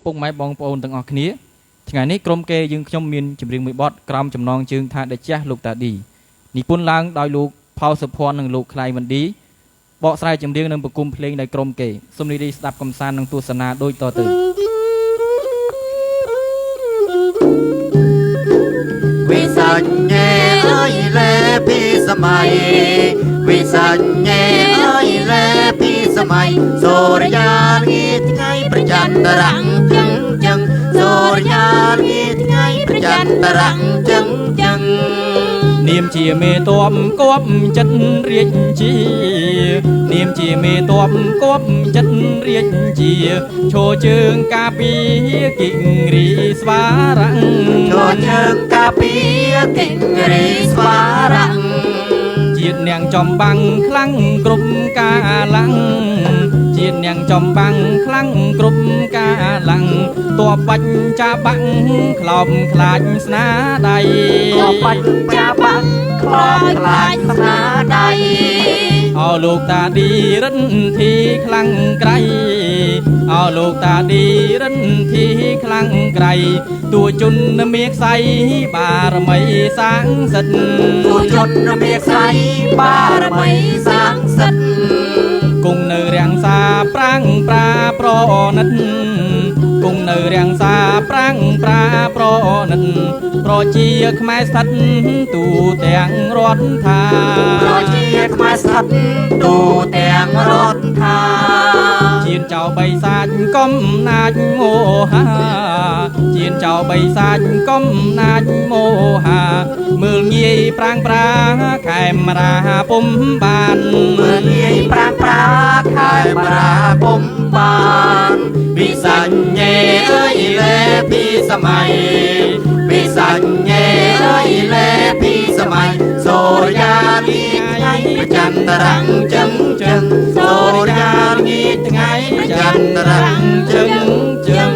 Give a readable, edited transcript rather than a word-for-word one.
ពុកម៉ែបងប្អូនទាំងអស់គ្នាថ្ងៃនេះក្រុមគេយើងខ្ញុំមានចម្រៀងមួយបទក្រោមចំណងជើងថាតេជះលោកតាឌីនិពន្ធឡើងដោយលោកផោសុភ័ណ្ឌនិងលោកខ្លៃវណ្ឌីបកស្រាយចម្រៀងនិងប្រគំភ្លេងដោយក្រុមគេសូមរីករាយស្ដាប់កំសាន្តនិងទស្សនាដូចតទៅ វិសញ្ញេអើយលេពីសម័យវិសញ្ញេអើយលេពីសម័យសូរិយាងាថ្ងៃប្រចន្ទរៈចឹងចឹងសូរិយាងាថ្ងៃប្រចន្ទរៈចឹងចឹង នាមជាមេតបគប់ចិត្តរាជជានាមជាមេតបគប់ចិត្តរាជជាឈរជើងការពារគិរីស្វារៈ ឈរជើងការពារគិរីស្វារៈ ជាតិនាងចំបាំងខ្លាំងគ្រប់កាលាំងជាតិនាងចំបាំងខ្លាំងគ្រប់កាលាំងតបបាច់ចាបាំងខ្លោបខ្លាចស្នាដៃ តបបាច់ចាបាំងខ្លោបខ្លាចស្នាដៃ អោលោកតាឌីរិនធីខ្លាំងក្រៃអោលោកតាឌីរិនធីខ្លាំងក្រៃតួជនមានខ្សៃបារមីសាងសិទ្ធ តួជនមានខ្សៃបារមីសាងសិទ្ធ គង់នៅរាំងសាប្រាំងប្រាប្រណិតគង់នៅរាំងសាប្រាំងប្រាប្រណិតប្រជាខ្មែរស្ថិតទូទាំងរដ្ឋថា ប្រជាខ្មែរស្ថិតទូទាំងរដ្ឋថា ជាតិចៅបីសាច់កំណាចមោហាជាតិចៅបីសាច់កំណាចមោហាមើលងាយប្រាងប្រាខេមរាពុំបាន មើលងាយប្រាងប្រាខេមរាពុំបានវិសញ្ញេអើយលេពីសម័យវិសញ្ញេអើយលេពីសម័យសូរិយានេះថ្ងៃប្រចន្ទរៈចឹងចឹងសូរិយានេះថ្ងៃប្រចន្ទរៈចឹងចឹង។